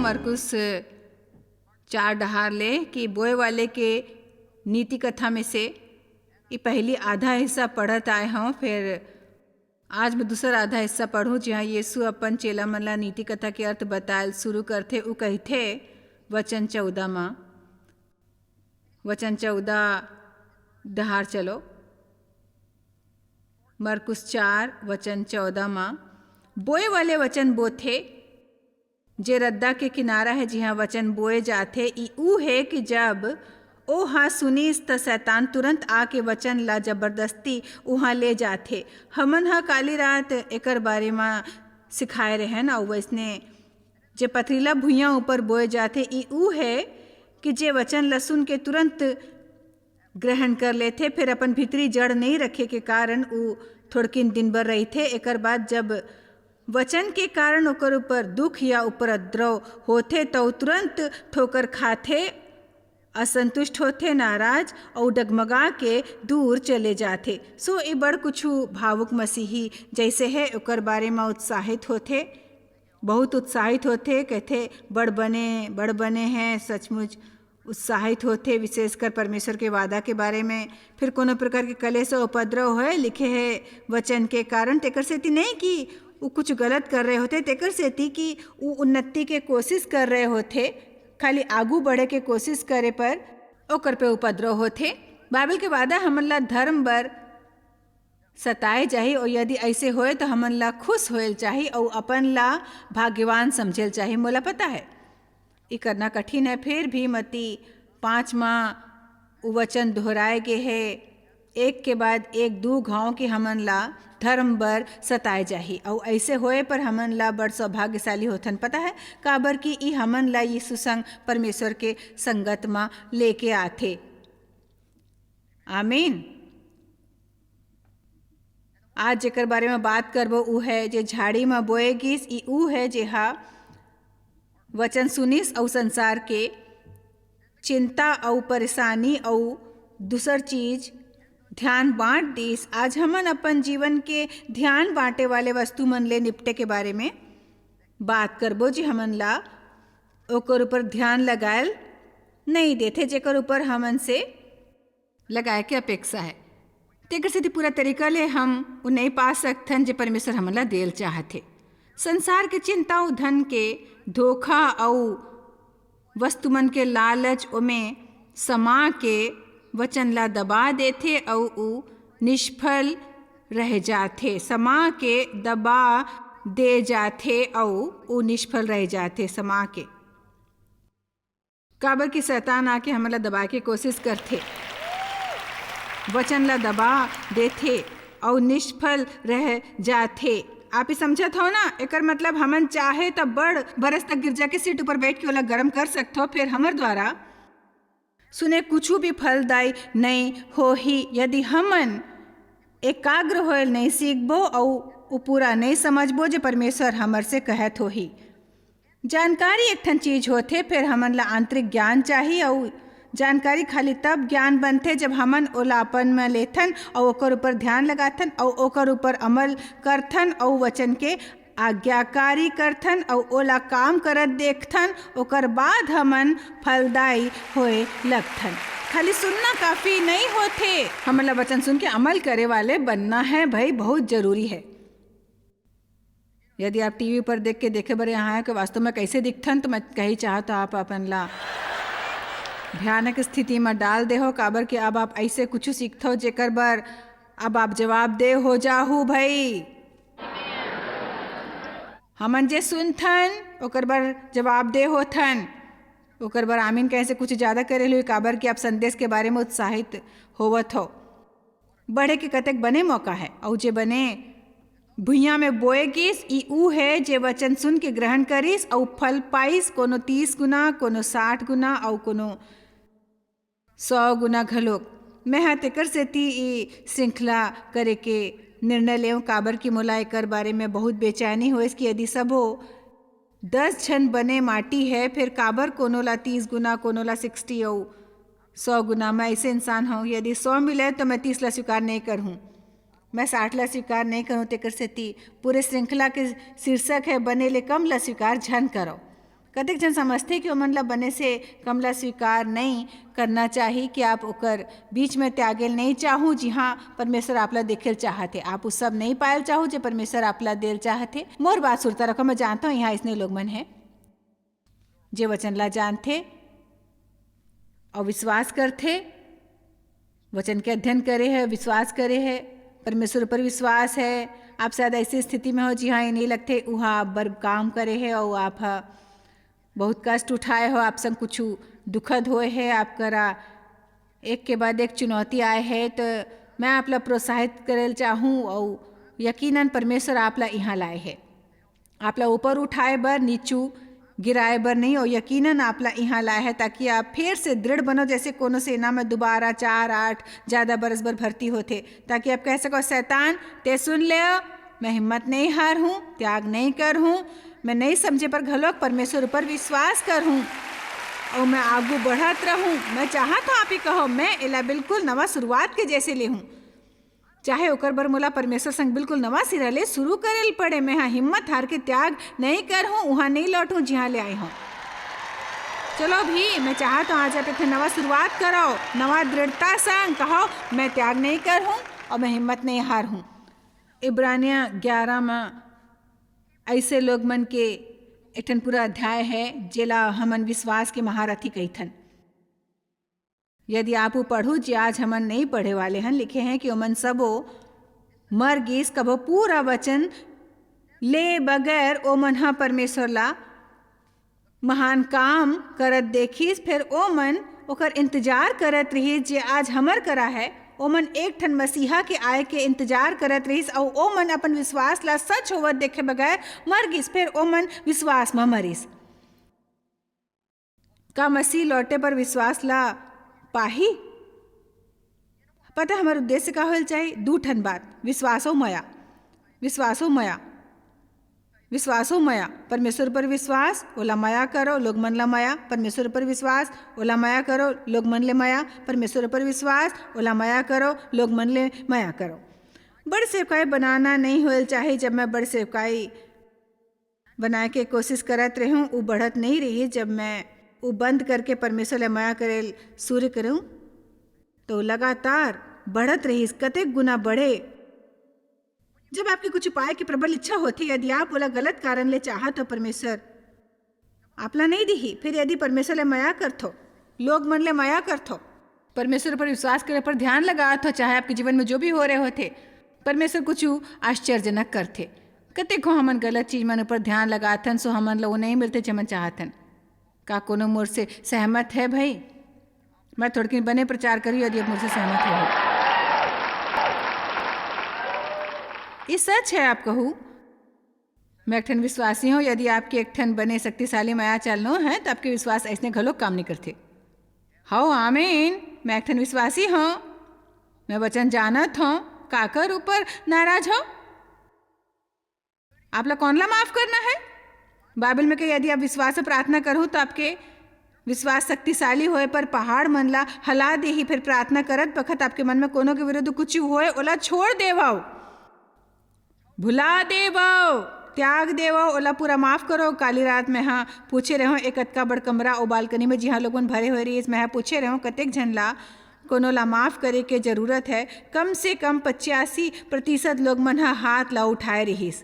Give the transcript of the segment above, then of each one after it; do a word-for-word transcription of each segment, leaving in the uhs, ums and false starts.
मरकुस चार डहार ले कि बोए वाले के नीति कथा में से ये पहली आधा हिस्सा पढ़त आए हूँ। फिर आज मैं दूसरा आधा हिस्सा पढ़ूँ, जिहाँ यीशु अपन चेला मन ला नीति कथा के अर्थ बतायल शुरू करथे। उ कहिथे वचन चौदह मा, वचन चौदह डहार चलो। मरकुस चार वचन चौदह मा, बोए वाले वचन बोथे, जे रद्दा के किनारा है, जिहाँ वचन बोए जाथे, ई ऊ हे कि जब ओ हा सुनिस, त शैतान तुरंत आके वचन ला जबरदस्ती उहाँ ले जाथे। हमन ह काली रात एकर बारे म सिखाए रहेन, अउ वैसने जे पथरीला भुइयां ऊपर बोए जाथे, ई ऊ हे कि जे वचन ला सुन के तुरंत ग्रहण कर लेथे, फिर अपन भीतरी जड़ नहीं रखे के कारण ऊ थोड़किन दिन बर रहिथे। एकर बाद जब वचन के कारण ओकर ऊपर दुख या उपद्रव होथे, त ऊ तुरंत ठोकर खाथे, असंतुष्ट होथे, नाराज अउ डगमगा के दूर चले जाथे। सो ए बड़ कुछु भावुक मसीही जैसे है, ओकर बारे म उत्साहित होथे, बहुत उत्साहित होथे, कहथे, "बड़ बने, बड़ बने हैं।" सचमुच उत्साहित होथे, विशेषकर परमेश्वर के वादा के बारे में। फिर कोनो प्रकार के कलेश अउ उपद्रव होए, लिखे हे वचन के कारण, तेकर सेती नहीं कि ऊ कुछ गलत कर रहे होथे, तेकर सेती कि ऊ उन्नति के कोशिश कर रहे होथे, खाली आगू बढ़े के कोशिश करे पर ओकर पे उपद्रव होथे। बाइबल के वादा हमन ला धर्म बर सताए जाही, और यदि ऐसे होए तो हमन ला खुश होएल चाही और अपन ला भाग्यवान समझेल चाही। मोला पता है, ये करना कठिन है, फिर भी मती पाँच माँ उ वचन दोहराए गे है, एक के बाद एक दू घाव के हमन ला धर्म बर सताए जाही, और ऐसे होए पर हमन ला बड़ सौभाग्यशाली होथन। पता है, काबर कि ई हमन ला यीशु संग परमेश्वर के संगत मा लेके आथे। आमीन। आज जेकर बारे में बात करबो, ऊ है जे झाड़ी म बोए गिस, ई ऊ है जेहा वचन सुनिस अउ संसार के चिंता अउ परेशानी अउ दूसर चीज ध्यान बांट दिस। आज हमन अपन जीवन के ध्यान बांटे वाले वस्तु मन ले निपटे के बारे में बात करबो, जे हमन ला ओकर ऊपर ध्यान लगायल नहीं देथे, जेकर ऊपर हमन से लगाए के अपेक्षा है। तेकर सेती पूरा तरीका ले हम उ नहीं पा सकथन, जे परमेश्वर हमन ला देल चाहत हे। संसार के चिंता अउ धन के धोखा अउ वस्तु मन के लालच ओमे समा के वचन ला दबा देथे अउ उ निष्फल रह जाथे, समा के दबा दे जाथे अउ उ निष्फल रह जाथे, समा के। काबर कि शैतान आके हमन ला दबाए के कोशिश करथे, वचन ला दबा देथे अउ निष्फल रह जाथे। आप ही समझत हो ना? एकर मतलब हमन चाहे त बड़ बरस तक गिरजा के सीट ऊपर बैठ के ओला गर्म कर सकथो, फिर हमर द्वारा सुने कुछु भी फलदायी नहीं होही, यदि हमन एकाग्र होयल नहीं सीखबो अउ उ पूरा नहीं समझबो जे परमेश्वर हमर से कहत होही। जानकारी एक ठन चीज होथे, फेर हमन ला आंतरिक ज्ञान चाही, अउ जानकारी खाली तब ज्ञान बनथे, जब हमन ओला अपन म लेथन अउ ओकर ऊपर ध्यान लगाथन अउ ओकर ऊपर अमल करथन अउ वचन के आज्ञाकारी करथन अउ ओला काम करत देखथन। ओकर बाद हमन फलदायी होए लगथन। खाली सुनना काफी नहीं होथे, हमन ला वचन सुन के अमल करे वाले बनना है भाई, बहुत जरूरी है। यदि आप टीवी पर देख के देखे बर यहाँ आए कि वास्तव में कैसे दिखथन, तो मैं कही चाहत हूँ, आप अपन ला भयानक स्थिति में डाल दे हो, काबर कि अब आप ऐसे कुछ सीखथो जेकर बर अब आप जवाबदेह हो जाहू भाई। हमन जे सुनथन ओकर बर जवाबदेह होथन, ओकर बर आमीन कहे से कुछ ज्यादा करे हुई, काबर कि आप संदेश के बारे में उत्साहित होवत हो। बढ़े के कतेक बने मौका है, अउ जे बने भुइयां में बोए गिस, ई ऊ है जे वचन सुन के ग्रहण करिस अउ फल पाइस, कोनो तीस गुना, कोनो साठ गुना अउ कोनो सौ गुना घलोक। मैं ह तेकर सेती ई श्रृंखला करे के निर्णय लेव, काबर कि मोला एकर बारे में बहुत बेचैनी होइस कि यदि सबो दस झन बने माटी है, फिर काबर कोनो ला तीस गुना, कोनो ला सिक्सटी अउ सौ गुना? मैं ऐसे इंसान हूँ, यदि सौ मिले तो मैं तीस ला स्वीकार नहीं करहूँ, मैं साठ ला स्वीकार नहीं करहूँ। तेकर सेती पूरे श्रृंखला के शीर्षक है, बने ले कम ला स्वीकार झन करो। कतेक झन समझथे कि ओमन ला बने से कम ला स्वीकार नहीं करना चाही, कि आप ओकर बीच में त्यागेल नहीं चाहू, जिहाँ परमेश्वर आप ला देखेल चाहत हे। आप उ सब नहीं पायल चाहू, जे परमेश्वर आप ला देल चाहत हे। मोर बात सुरता रखो, मैं जानता हूँ, यहाँ इसने लोग मन हे, जे वचन ला जानथे और विश्वास करथे, वचन के अध्ययन करे है, विश्वास करे है, परमेश्वर पर विश्वास है। आप शायद ऐसी स्थिति में हो, जिहाँ ये नहीं लगथे, उहाँ आप बर काम करे है और आप ह बहुत कष्ट उठाए हो, आप संग कुछ दुखद होए है, आप करा एक के बाद एक चुनौती आए है, तो मैं आप ला प्रोत्साहित करे ल चाहूँ और यकीनन परमेश्वर आप ला यहाँ लाए है, आप ला ऊपर उठाए बर, नीचू गिराए बर नहीं, और यकीनन आप ला यहाँ लाए है ताकि आप फिर से दृढ़ बनो, जैसे कोनो सेना में दोबारा चार आठ ज्यादा बरस बर भर्ती होथे, ताकि आप कह सको, "शैतान, ते सुन ले, मैं हिम्मत नहीं हार हूँ, त्याग नहीं कर हूँ, मैं नहीं समझे पर घलोक परमेश्वर ऊपर विश्वास कर हूँ और मैं आगू बढ़त रहूँ।" मैं चाहत हूँ आप ही कहो, "मैं एला बिल्कुल नवा शुरुआत के जैसे ले हूँ।" चाहे ओकर बर मोला परमेश्वर संग बिल्कुल नवा सिरा ले शुरू करे ल पड़े, मैं हा हिम्मत हार के त्याग नहीं कर हूँ, उहाँ नहीं लौट हूँ, जिहाँ ले आई हूँ। चलो भी, मैं चाहत हूँ आज आप एक ठन नवा शुरुआत करो, नवा दृढ़ता संग कहो, "मैं त्याग नहीं कर हूँ और मैं हिम्मत नहीं हार हूँ।" इब्रानिया ग्यारह में ऐसे लोग मन के एक ठन पूरा अध्याय है, जेला हमन विश्वास के महारथी कहिथन। यदि आप वो पढ़ू, जे आज हमन नहीं पढ़े वाले हन, लिखे हैं कि ओमन सबो मर गिस, कभो पूरा वचन ले बगैर ओमन ह परमेश्वर ला महान काम करत देखिस, फिर ओमन ओकर इंतजार करत रहिस, जे आज हमर करा है। ओमन एक ठन मसीहा के आए के इंतजार करत रहिस, अऊ ओमन अपन विश्वास ला सच होवत देखे बगैर मर गिस, फिर ओमन विश्वास म मरिस। का मसीह लौटे पर विश्वास ला पाही? पता हमर उद्देश्य का होल चाही? दू ठन बात, विश्वास अऊ मया। विश्वास अऊ मया। विश्वास अऊ मया। परमेश्वर पर विश्वास, ओला मया करो, लोग मन ला मया। परमेश्वर पर विश्वास, ओला मया करो, लोग मन ले मया। परमेश्वर पर विश्वास, ओला मया करो, लोग मन ले मया करो। बड़ सेवकाई बनाना नहीं होल चाही। जब मैं बड़ सेवकाई बनाए के कोशिश करत रहूं, उ बढ़त नहीं रही। जब मैं उ बंद करके परमेश्वर ले मया करे शुरू करूं, तो लगातार बढ़त रही, कतेक गुना बढ़े। जब आपके कुछ पाए के प्रबल इच्छा होती, यदि आप ओला गलत कारण ले चाहत हो, परमेश्वर आपला नहीं दिही। फिर यदि परमेश्वर ले मया करथो, लोग मन ले मया करथो, परमेश्वर पर विश्वास करे पर ध्यान लगात हो, चाहे आपके जीवन में जो भी हो रहे होथे, परमेश्वर कुछ आश्चर्यजनक करथे। कतेको हमन गलत चीज मन ऊपर ध्यान लगाथन, सो हमन ला वो नहीं मिलथे, जे हमन चाहथन। का कोनो मोर से सहमत है भाई? मैं थोड़किन बने प्रचार करी, यदि आप मोर से सहमत हो। ये सच है, आप कहू, मैं एक ठन विश्वासी हूँ। यदि आपके एक ठन बने शक्तिशाली मया चालनो है, तो आपके विश्वास ऐसने घलो काम नहीं करथे। हव, आमीन। मैं एक ठन विश्वासी हूँ। मैं वचन जानत हूँ। काकर ऊपर नाराज हो? आपला कौन ला माफ करना है? बाइबल में कहे, यदि आप विश्वास से प्रार्थना करहु, तो आपके विश्वास शक्तिशाली होए पर पहाड़ मन ला हला देही। फिर प्रार्थना करत बखत आपके मन में कोनो के विरुद्ध कुछ होए, ओला छोड़ देवव, भुला देवव, त्याग देवव, ओला पूरा माफ करो। काली रात में हाँ पूछे रहो, एक अतका बड़ कमरा ओ बालकनी में, जिहाँ लोगन भरे हुए रहिस, मैं हाँ पूछे रहो, कतेक झन ला कोनो ला माफ करे के जरूरत है। कम से कम पचासी प्रतिशत लोग मन ह हाथ ला उठाए रहिस।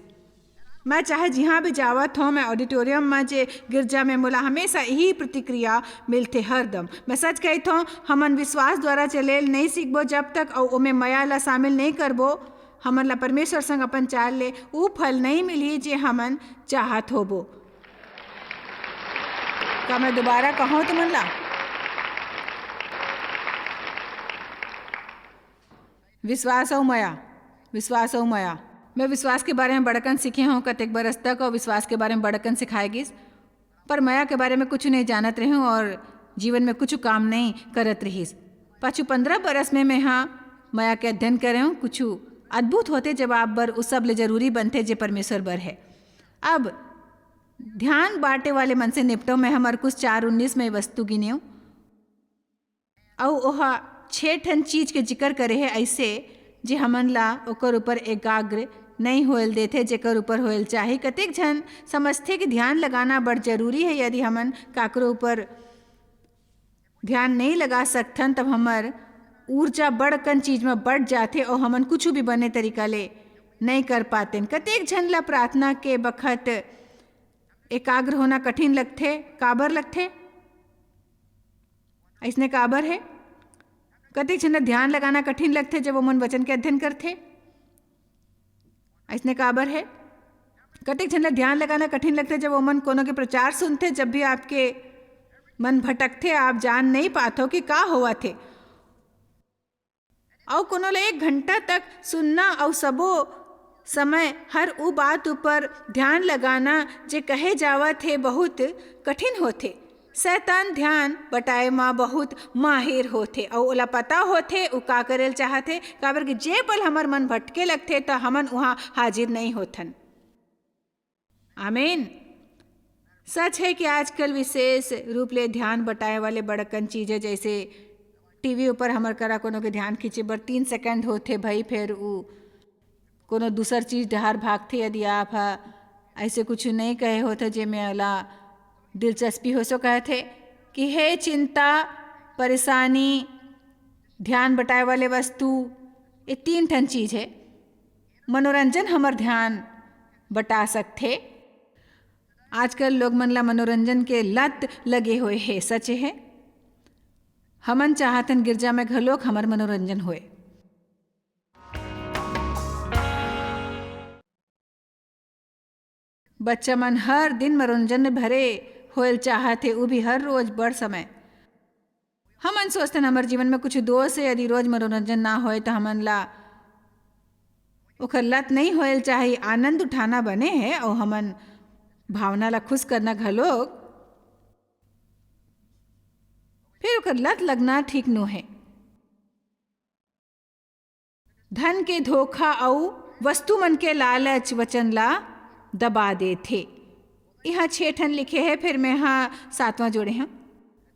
मैं चाहे जिहाँ भी जावत हूँ, मैं ऑडिटोरियम में, जे गिरजा में, मोला हमेशा यही प्रतिक्रिया मिलथे हरदम। मैं सच कहत हूँ, हमन विश्वास द्वारा चलेल नहीं सीखबो जब तक अउ ओमे मया ला शामिल नहीं करबो। हमन ला परमेश्वर संग अपन चाल ले ऊ फल नहीं मिलही, जे हमन चाहत होबो। का मैं दोबारा कहूँ तुमन ला? विश्वास अउ मया, विश्वास अउ मया। मैं विश्वास के बारे में बड़कन सीखे हूँ, कतेक बरस तक, अउ विश्वास के बारे में बड़कन सिखाए गिस, पर मया के बारे में कुछ नहीं जानत रहे हूँ और जीवन में कुछ काम नहीं करत रहिस। पाछू पंद्रह बरस में मैं हाँ मया के अध्ययन करे हूँ। कुछ अद्भुत होते, जब आप बर उस सब ले जरूरी बनते, जे परमेश्वर बर है। अब ध्यान बांटे वाले मन से निपटो। मैं हमर कुछ चार उन्नीस में वस्तु गिने हूँ। अउ ओहा छह ठन चीज के जिक्र करे हे, अइसे जे हमन ला ओकर ऊपर एकाग्र नइ होयल देथे, जेकर ऊपर होयल चाही। कतेक झन समझथे कि ध्यान लगाना बड़ जरूरी हे, यदि हमन काकरो ऊपर ध्यान नइ लगा सकथन, तब हमर ऊर्जा बड़ कन चीज म बट जाथे अउ हमन कुछु भी बने तरीका ले नइ कर पातेन। कतेक झन ला प्रार्थना के बखत एकाग्र होना कठिन लगथे। काबर लगथे? अइसने काबर हे? कतेक झन ला ध्यान लगाना कठिन लगथे, जब ओमन वचन के अध्ययन करथे। अइसने काबर हे? कतेक झन ला ध्यान लगाना कठिन लगथे, जब ओमन कोनो के प्रचार सुनथे। जब भी आपके मन भटकथे, आप जान नइ पाथो कि का होवत हे। अउ कोनो ला एक घंटा तक सुनना अउ सबो समय हर उ बात ऊपर ध्यान लगाना, जे कहे जावत हे, बहुत कठिन होथे। शैतान ध्यान बटाए म बहुत माहिर होथे अउ ओला पता होथे उ का करेल चाहथे, काबर कि जे पल हमर मन भटके लगथे, त हमन उहाँ हाजिर नइ होथन। आमीन। सच हे कि आजकल विशेष रूप ले ध्यान बटाए वाले बड़कन चीज हे, जइसे टीवी ऊपर हमर करा कोनो के ध्यान खींचे बर तीन सेकंड होथे भई, फेर उ कोनो दूसर चीज डहार भागथे। यदि आप ह अइसे कुछु नइ कहे होथे, जेमे ओला दिलचस्पी हो, सो कहथे कि हे चिंता, परेशानी, ध्यान बटाए वाले वस्तु, ये तीन ठन चीज हे। मनोरंजन हमर ध्यान बटा सकथे। आजकल लोग मन ला मनोरंजन के लत लगे होए हे, सच हे। हमन चाहथन गिरजा में घलोक हमर मनोरंजन होए। बच्चा मन हर दिन मनोरंजन में भरे होयल चाहत हे, उ भी हर रोज बड़ समय। हमन सोचथन, हमर जीवन में कुछ दोष हे, यदि रोज मनोरंजन ना होए, त हमन ला ओकर लत नइ होयल चाही। आनंद उठाना बने हे, अउ हमन भावना ला खुश करना घलोक, फेर ओकर लत लगना ठीक नो हे। धन के धोखा अउ वस्तु मन के लालच वचन ला दबा देथे। इहाँ छह ठन लिखे हे, फेर मैं हा सातवां जोड़े हंव।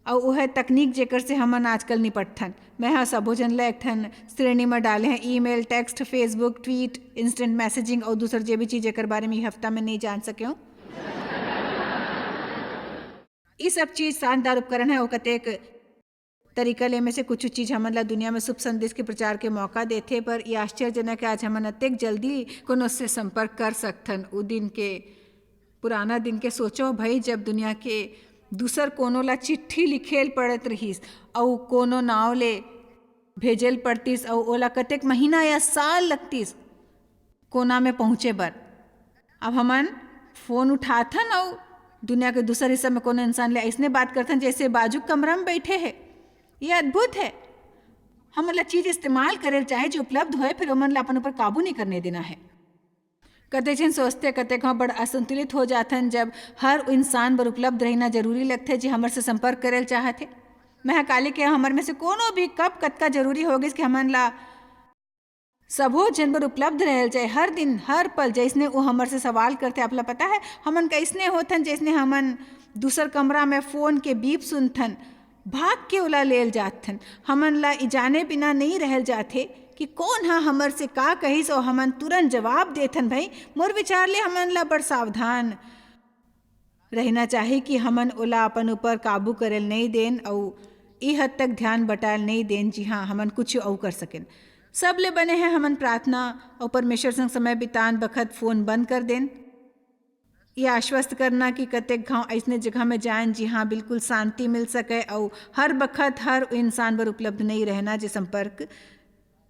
अउ ओह तकनीक, जेकर से हमन आजकल निपटथन। मैं हा सबो झन ला एक ठन श्रेणी म डाले हंव, email, text, Facebook, tweet, instant messaging अउ दूसर जे भी चीज, जेकर बारे में ये हफ्ता में नइ जान सके हंव। ये सब चीज शानदार उपकरण हे, अउ कतेक तरीका ले, एमे से कुछ चीज हमन ला दुनिया में शुभ संदेश के प्रचार के मौका देथे, पर ये आश्चर्यजनक हे, आज हमन अतेक जल्दी कोनो से संपर्क कर सकथन। उ दिन के, पुराना दिन के सोचो भई, जब दुनिया के दूसर कोनो ला चिट्ठी लिखेल पड़त रहिस, अउ कोनो नाव ले भेजेल पड़तिस, अउ ओला कतेक महीना या साल लगतिस कोना में पहुँचे बर। अब हमन फोन उठाथन अउ दुनिया के दूसर हिस्सा में कोनो इंसान ले अइसने बात करथन, जइसे बाजू कमरा में बइठे हे। ये अद्भुत हे। हमन ला चीज इस्तेमाल करेल चाहे जो उपलब्ध होए, फेर ओमन ला अपन ऊपर काबू नइ करने देना हे। कतेक झन सोचथे, कतेक हम बड़ असंतुलित हो जाथन, जब हर इंसान बर उपलब्ध रहना जरूरी लगथे, जे हमर से संपर्क करेल चाहत हे। मैं हा काली के हमर में से कोनो भी कब कतका जरूरी हो गिस कि हमन ला सबो झन बर उपलब्ध रहल चाहे। हर दिन, हर पल, जइसने वो हमर से सवाल करथे, आप ला पता हे, हमन कइसने होथन, जइसने हमन दूसर कमरा में फोन के बीप सुनथन, भाग के ओला लेल जाथन। हमन ला ई जाने बिना नइ रहल जाथे कि कोन ह हमर से का कहिस, अउ हमन तुरंत जवाब देथन। भई, मोर विचार ले हमन ला बड़ सावधान रहना चाही कि हमन ओला अपन ऊपर काबू करेल नइ देन अउ ई हद तक ध्यान बटाएल नइ देन, जी हाँ, हमन कुछ अउ कर सकेन। सबले बने हे हमन प्रार्थना अउ परमेश्वर संग समय बितान बखत फोन बंद कर देन। ये आश्वस्त करना कि कतेक घांव अइसने जगह में जाएन, जी हाँ, बिल्कुल शांति मिल सके अउ हर बखत हर इंसान बर उपलब्ध नइ रहना, जे संपर्क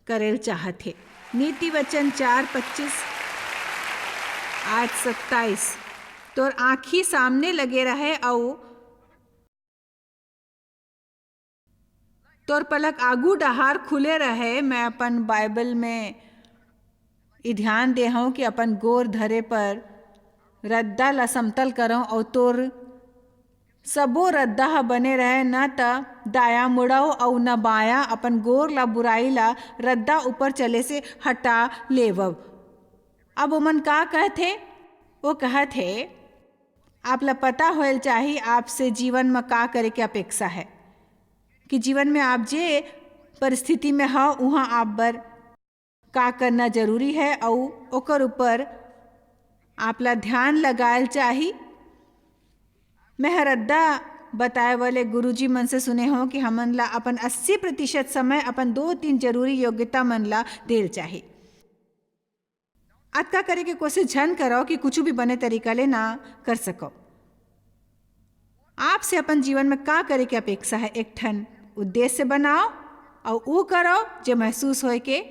करेल चाहत हे। नीति वचन चार पच्चीस, आज सत्ताईस। तोर आँखी सामने लगे रहे अउ तोर पलक आगू डहार खुले रहे। मैं अपन बाइबल में ई ध्यान दे हंव कि अपन गोर धरे पर रद्दा ला समतल करंव अउ तोर सबो रद्दा ह बने रहय, न त दायां मुड़व अउ न बायां अपन गोर ला बुराई ला रद्दा ऊपर चले से हटा लेवव। अब ओमन का कहथे? वो कहत हे, आप ला पता होयल चाही आपसे जीवन म का करे के अपेक्षा है, कि जीवन में आप जे परिस्थिति में हव, उहाँ आप बर का करना जरूरी है, अउ ओकर ऊपर आप ला ध्यान लगायल चाही। मैं हर अद्दा बताए वाले गुरुजी मन से सुने हों कि हमन ला अपन अस्सी प्रतिशत समय अपन दो तीन जरूरी योग्यता मन ला देल चाही। अतका करे के कोशिश झन करव कि कुछु भी बने तरीका ले ना कर सकव। आपसे अपन जीवन में का करे के अपेक्षा है, एक ठन उद्देश्य बनाव अउ ऊ करव जे महसूस होए के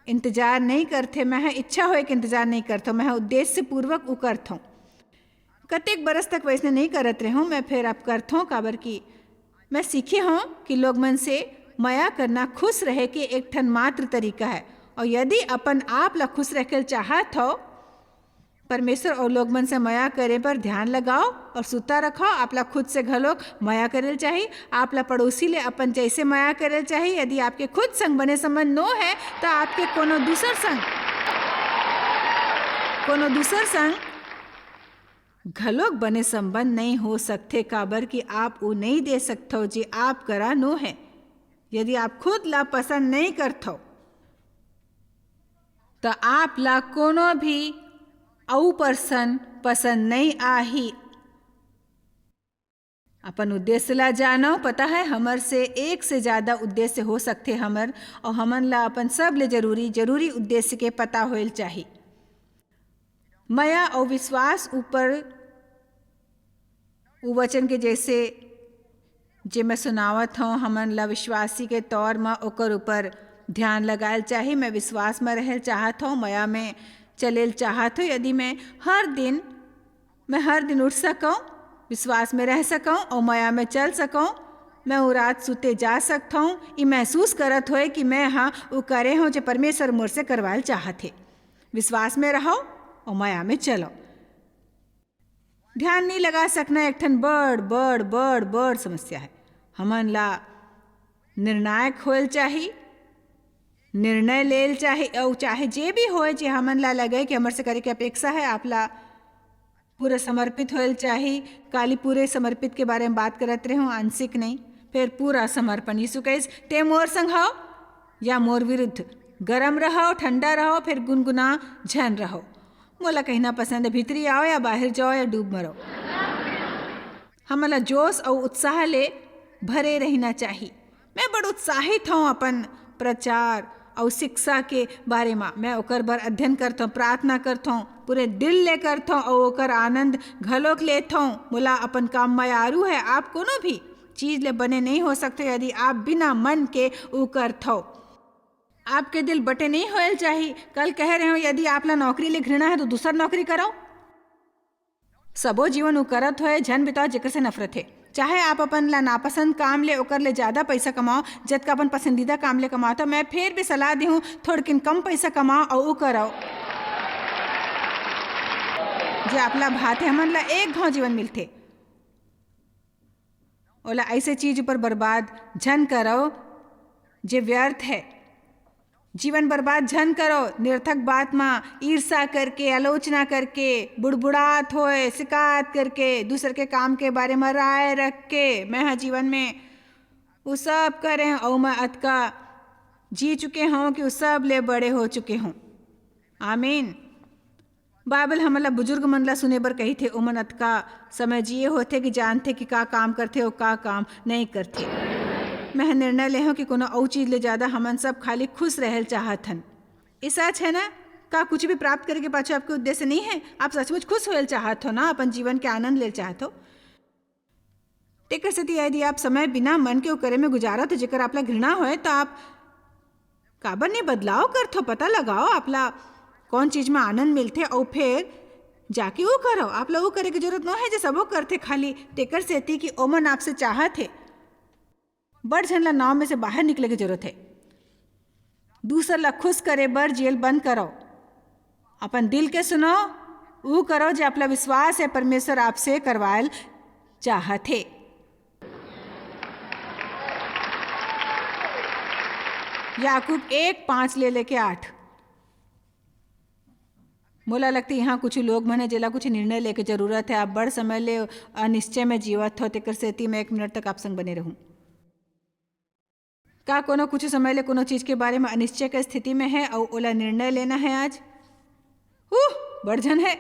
इंतजार नहीं करथे। मैं ह इच्छा होए के इंतजार नहीं करथव, मैं ह उद्देश्य पूर्वक ऊ करथव। कतेक बरस तक वैसने नहीं करत रहूं मैं, फेर अब करथव, काबर कि मैं सीखे हव कि लोग मन से मया करना खुश रहे के एक ठन मात्र तरीका है। अउ यदि अपन आप ला खुश रखे ल चाहत हव, परमेश्वर अउ लोग मन से मया करे पर ध्यान लगाव अउ सुता रखव। आप ला खुद से घलोक मया करे ल चाही। आप ला पड़ोसी ले अपन जैसे मया करे ल चाही। यदि आपके खुद संग बने संबंध नो है, तो आपके कोनो दूसर संग, कोनो दूसर संग घलोक बने संबंध नहीं हो सकथे, काबर कि आप ऊ नहीं दे सकथव जे आप करा नो है। यदि आप खुद ला पसंद नहीं करथव, त आप ला कोनो भी अऊ पर्सन पसंद नहीं आही। अपन उद्देश्य ला जानव। पता है, हमर से एक से ज्यादा उद्देश्य हो सकथे हमर, अउ हमन ला अपन सबले जरूरी, जरूरी उद्देश्य के पता होएल चाही। मया अउ विश्वास ऊपर उ वचन के जैसे जे मैं सुनावत हव, हमन ला विश्वासी के तौर म ओकर ऊपर ध्यान लगायल चाही। मैं विश्वास म रहल चाहत हव, मया में चलेल चाहत हव। यदि मैं हर दिन, मैं हर दिन उठ सकव, विश्वास में रह सकव अउ मया में चल सकव, मैं वो रात सुते जा सकथव, ई महसूस करत होए कि मैं ह वो करे हव जे परमेश्वर मोर से करवायल चाहत हे। विश्वास में रहव अउ मया में चलव। ध्यान नहीं लगा सकना एक ठन बड़, बड़, बड़, बड़ समस्या है। हमन ला निर्णायक होएल चाही, निर्णय लेल चाही, अउ चाहे जे भी होए, जे हमन ला लगे कि हमर से करे के अपेक्षा है, आप ला पूरा समर्पित होएल चाही। काली पूरे समर्पित के बारे में बात करत रहे हूँ, आंशिक नहीं, फिर पूरा समर्पण। यीशु कहिस, "ते मोर संग हव या मोर विरुद्ध? गरम रहव, ठंडा रहव, फिर गुनगुना झन रहव।" मोला कहना पसंद है, भीतरी आओ या बाहर जाओ या डूब मरो। हमन ला जोश अउ उत्साह ले भरे रहना चाही। मैं बड़ उत्साहित हूँ अपन प्रचार अउ शिक्षा के बारे म। मैं ओकर बर अध्ययन करथौं, प्रार्थना करथौं, पूरे दिल ले करथौं अउ ओकर आनंद घलोक लेथौं। मोला अपन काम मयारू है। आप कोनो भी चीज ले बने नहीं हो सकते यदि आप बिना मन के ऊ करथव। आपके दिल बटे नहीं होएल चाही। कल कह रहे हो, यदि आप ला नौकरी ले घृणा है तो दूसर नौकरी करो। सबो जीवन उ करत होए झन बिताओ जेकर से नफरत हे। चाहे आप अपन ला नापसंद काम ले ओकर ले ज्यादा पैसा कमाओ, जतका अपन पसंदीदा काम ले कमाओ, तो मैं फेर भी सलाह देहूं, थोड़किन कम पैसा कमाओ अउ उ करो जे आप ला भाथे। हमन ला एक घाव जीवन मिलथे, ओला ऐसे चीज ऊपर बर्बाद झन करो जे व्यर्थ है। जीवन बर्बाद झन करो निरर्थक बात म, ईर्षा करके, आलोचना करके, बुड़बुड़ात होए, शिकायत करके, दूसर के काम के बारे म राय रख के। मैं ह जीवन में वो सब करे हूँ अउ मैं अतका जी चुके हूँ कि वो सब ले बड़े हो चुके हूँ। आमीन। बाइबल हमन ला बुजुर्ग मन ला सुने बर कहिथे। ओमन अतका समय जिए होथे कि जानथे कि का काम करथे अउ का काम नहीं करथे। मैं ह निर्णय ले हूँ कि कोनो अउ चीज ले ज्यादा हमन सब खाली खुश रहल चाहत हन। ई सच है ना? का कुछ भी प्राप्त करे के पाछू आपके उद्देश्य नहीं है? आप सचमुच खुश होयल चाहत हो ना, अपन जीवन के आनंद लेल चाहत हो? तेकर सेती यदि आप समय बिना मन के ऊ करे में गुजारत हो, जेकर आप ला घृणा होए, तो आप काबर नहीं बदलाव करथो? पता लगाओ आप ला कौन चीज में आनंद मिलथे, अउ फेर जाके ऊ करो। आप ला ऊ करे के जरूरत नो है जे सबो करथे खाली, तेकर सेती कि ओमन आपसे चाहत हे। बड़ झन ला नाव में से बाहर निकले के जरूरत है। दूसर ला खुश करे बर जेल बंद करो। अपन दिल के सुनो, ऊ करो जे आपला विश्वास है परमेश्वर आपसे करवायल चाहत हे। याकूब एक, पाँच ले लेके आठ। मोला लगथे, यहाँ कुछ लोग मन हे, जेला कुछ निर्णय लेके जरूरत है। आप बड़ समय ले अनिश्चय में जीवत हो, तेकर सेती मैं एक मिनट तक आप संग बने रहूं। का कोनो कुछ समय ले कोनो चीज के बारे में अनिश्चय के स्थिति में है अउ ओला निर्णय लेना है आज? उह, बड़ झन है।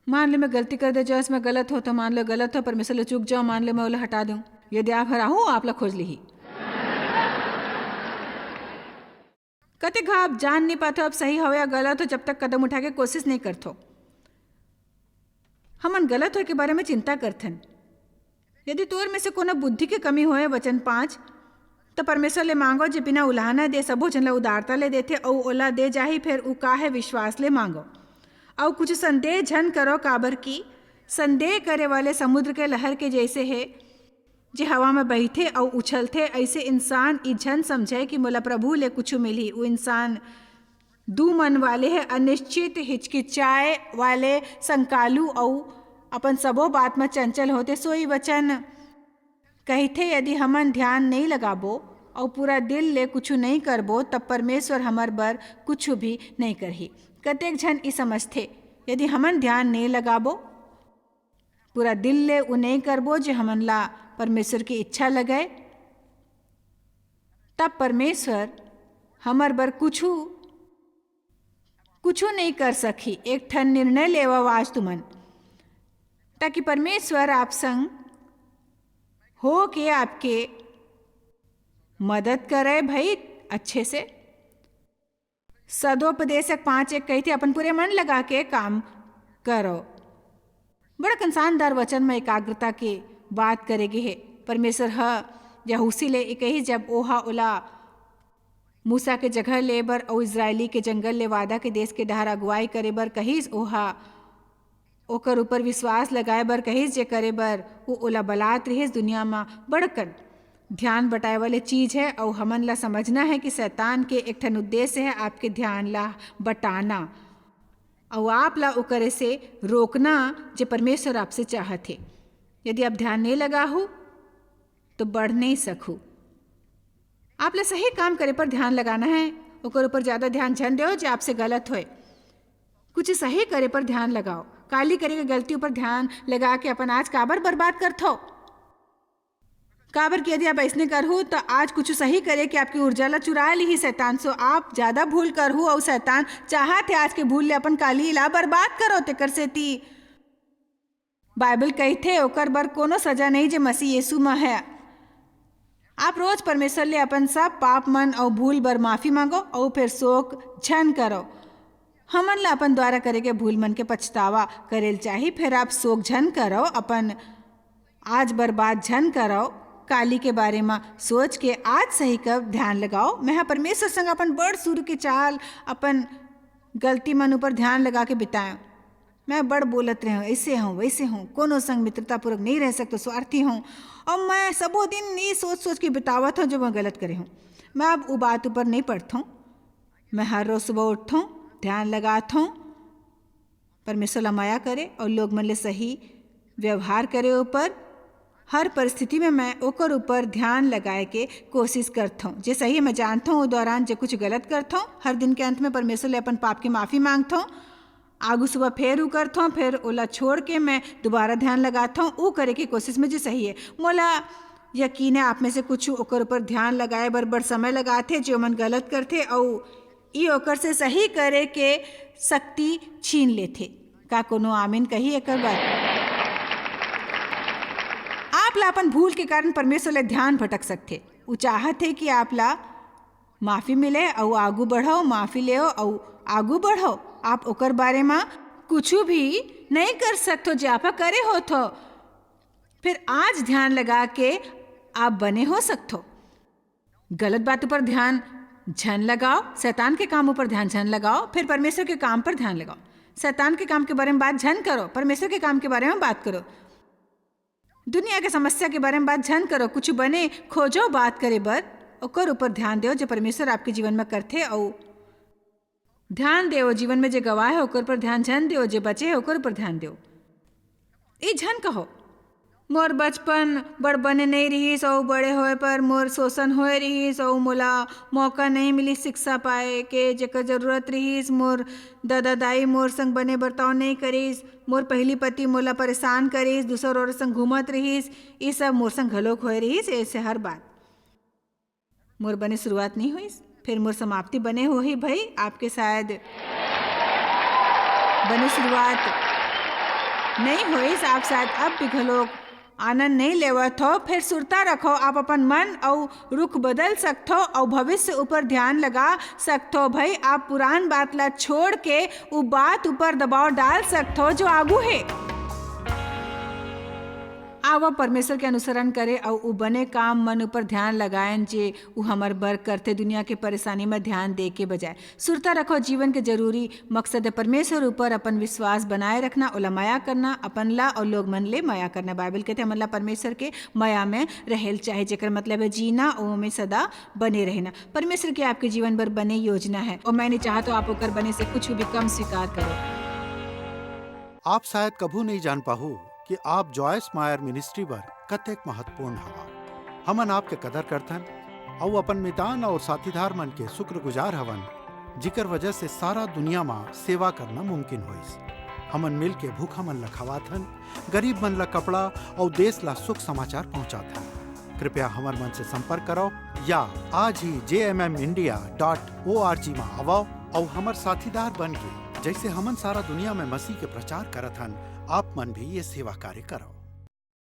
मान लो मैं गलती कर दे जाऊं, इसमें गलत हो तो मान लो गलत हो, परमेश्वर ले चूक जाओ, मान लो मैं ओला हटा दूं। यदि आप हराहू, आप ला खोज लिही। कते घा आप जान नहीं पाथो, अब सही हो या गलत हो, जब तक कदम उठा के कोशिश नहीं करथो। हमन गलत होए के बारे में चिंता करथन। यदि तोर में से कोनो बुद्धि के कमी होए, वचन पाँच, त परमेश्वर ले मांगो, जे बिना उलाहना दे, सबो झन ला उदारता ले देथे, अउ ओला दे जाही, फेर उ का है, विश्वास ले मांगो। अउ कुछ संदेह झन करो, काबर कि संदेह करे वाले समुद्र के लहर के जैसे है, जे हवा में बहिथे अउ उछलथे, अइसे इंसान ई झन समझे कि मोला प्रभु ले कुछु मिलही। उ इंसान दू मन वाले है, अनिश्चित, हिचकिचाए वाले, संकालू अउ अपन सबो बात में चंचल होथे। सोई वचन कहिथे, यदि हमन ध्यान नहीं लगाबो अउ पूरा दिल ले कुछु नहीं करबो, तब परमेश्वर हमर बर कुछु भी नहीं करही। कतेक झन ई समझथे, यदि हमन ध्यान नहीं लगाबो, पूरा दिल ले उ नहीं करबो जे हमन ला परमेश्वर की इच्छा लगे, तब परमेश्वर हमर बर कुछु, कुछु नहीं कर सकही। एक ठन निर्णय लेवव आज तुमन, ताकि परमेश्वर आप संग हो के आपके मदद करे भाई। अच्छे से सदोपदेशक पाँच एक कहिथे, अपन पूरे मन लगा के काम करो। बड़ा कन शानदार वचन में एकाग्रता के बात करे गे हे। परमेश्वर ह यहूसी ले ए कहिस, जब ओहा ओला मूसा के जगह ले बर अउ इजरायली के जंगल ले वादा के देश के डहर अगुवाई करे बर कहिस, ओहा ओकर ऊपर विश्वास लगाए बर कहिस, जे करे बर उ ओला बलात रिहिस। दुनिया म बड़कन ध्यान बटाए वाले चीज है, अउ हमन ला समझना है कि शैतान के एक ठन उद्देश्य है आपके ध्यान ला बटाना, अउ आप ला ओकरे से रोकना, जे परमेश्वर आपसे चाहत हे। यदि आप ध्यान नहीं लगाहू, तो बढ़ नहीं सकहू। आप ला सही काम करे पर ध्यान लगाना है, ओकर ऊपर ज्यादा ध्यान झन देव, जे आपसे गलत होए। कुछ सही करे पर ध्यान लगाओ। काली करे के गलती ऊपर ध्यान लगा के अपन आज काबर बर्बाद करथो? काबर कि यदि आप ऐसने करहू, त आज कुछ सही करे के आपकी ऊर्जा ला चुरा लिही शैतान। सो आप ज्यादा भूल करहू, अउ शैतान चाहत हे आज के भूल ले अपन काली ला बर्बाद करो। तेकर सेती बाइबल कहिथे, ओकर बर कोनो सजा नहीं, जे मसीह यीशु म है। आप रोज परमेश्वर ले अपन सब पाप मन अउ भूल बर माफी मांगो, अउ फिर शोक झन करो। हमन ला अपन द्वारा करे के भूल मन के पछतावा करेल चाही। फिर आप शोक झन करो, अपन आज बर्बाद झन करो। काली के बारे म सोच के आज सही कर ध्यान लगाओ। मैं ह परमेश्वर संग अपन बड़ शुरू के चाल, अपन गलती मन ऊपर ध्यान लगा के बिताएं। मैं बड़ बोलत रहे हूँ, ऐसे हूँ, वैसे हूँ, कोनो संग मित्रतापूर्वक नहीं रह सकतो, स्वार्थी हूँ। और मैं सबो दिन ये सोच सोच के बितावत हूँ जो मैं गलत करे हूँ। मैं अब उ बात ऊपर नहीं पड़त हूँ। मैं हर रोज सुबह उठत हूँ, ध्यान लगात हूँ, परमेश्वर ला मया करे और लोग मन ले सही व्यवहार करे ऊपर। हर परिस्थिति में मैं ओकर ऊपर ध्यान लगाए के कोशिश करत हूँ। जे सही मैं जानत हूँ, वो दौरान जे कुछ गलत करत हूँ, हर दिन के अंत में परमेश्वर ले अपन पाप की माफी मांगत हूँ। आगू सुबह फेर उ करत हूँ, फिर ओला छोड़ के मैं दोबारा ध्यान लगात हूँ, उ करे के कोशिश में जे सही है। मोला यकीन है, आप में से कुछ ओकर ऊपर ध्यान लगाए बर बड़ समय लगाथे, जे ओमन गलत करथे, अउ ई ओकर से सही करे के शक्ति छीन लेथे। का कोनो आमीन कही एकर बर? आप ला अपन भूल के कारण परमेश्वर ले ध्यान भटक सकथे। उ चाहत हे कि आप ला माफी मिले अउ आगू बढ़ो, माफी लेओ अउ आगू बढ़ो। आप ओकर बारे म कुछु भी नहीं कर सकथो, जे आप करे होथो। फिर आज ध्यान लगा के आप बने हो सकथो। गलत बात ऊपर ध्यान झन लगाओ, शैतान के काम ऊपर ध्यान झन लगाओ, फिर परमेश्वर के काम पर ध्यान लगाओ। शैतान के काम के बारे में बात झन करो, परमेश्वर के काम के बारे में बात करो। दुनिया के समस्या के बारे में बात झन करो, कुछ बने खोजो बात करे बर, ओकर ऊपर ध्यान देओ, जे परमेश्वर आपके जीवन में करथे। अउ ध्यान देओ, जीवन में जे गवाह है, ओकर पर ध्यान झन देओ, जे बचे है, ओकर ऊपर ध्यान देओ। ई झन कहो, "मोर बचपन बड़ बने नहीं रिहिस, अउ बड़े होए पर मोर शोषण होए रिहिस, अउ मोला मौका नहीं मिलिस शिक्षा पाए के, जेकर जरूरत रिहिस। मोर ददा दाई मोर संग बने बर्ताव नहीं करिस, मोर पहली पति मोला परेशान करिस, दूसर औरत संग घूमत रिहिस, ई सब मोर संग घलोक होए रिहिस।" ऐसे हर बात। मोर बने शुरुआत नहीं होइस, फिर मोर समाप्ति बने होही भाई। आपके शायद बने शुरुआत नहीं होइस, आप शायद अब भी घलोक आनंद नहीं लेवत हो। फिर सुरता रखो, आप अपन मन अउ रुख बदल सकथो अउ भविष्य ऊपर ध्यान लगा सकथो भाई। आप पुरान बात ला छोड़ के उ बात ऊपर दबाव डाल सकथो जो आगू हे। आवा परमेश्वर के अनुसरण करे अउ उ बने काम मन ऊपर ध्यान लगायन जे उ हमर बर करथे, दुनिया के परेशानी म ध्यान दे के बजाय। सुरता रखो, जीवन के जरूरी मकसद है परमेश्वर ऊपर अपन विश्वास बनाए रखना, ओला मया करना, अपन ला अउ लोग मन ले मया करना। बाइबल कहथे हमन ला परमेश्वर के मया में रहेल चाहे, जेकर मतलब है जीना अउ ओमे सदा बने रहना। परमेश्वर के आपके जीवन बर बने योजना है अउ मैं नहीं चाहत हो आप ओकर बने से कुछ भी कम स्वीकार करो। आप शायद कभू नहीं जान पाहू कि आप जॉयस मायर मिनिस्ट्री बर कतेक महत्वपूर्ण हवा। हमन आपके कदर करथन अउ अपन मितान और साथीदार मन के शुक्रगुजार हवन, जिकर वजह से सारा दुनिया मा सेवा करना मुमकिन होइस। हमन मिल के भूखा मन ला खवाथन, गरीब मन ला कपड़ा और देश ला सुख समाचार पहुंचाथन। कृपया हमर मन से संपर्क करो या आज ही J M M India dot O R G मा आवो और हमर साथीदार बन के, जैसे हमन सारा दुनिया में मसीह के प्रचार करत हन, आप मन भी ये सेवा कार्य करो।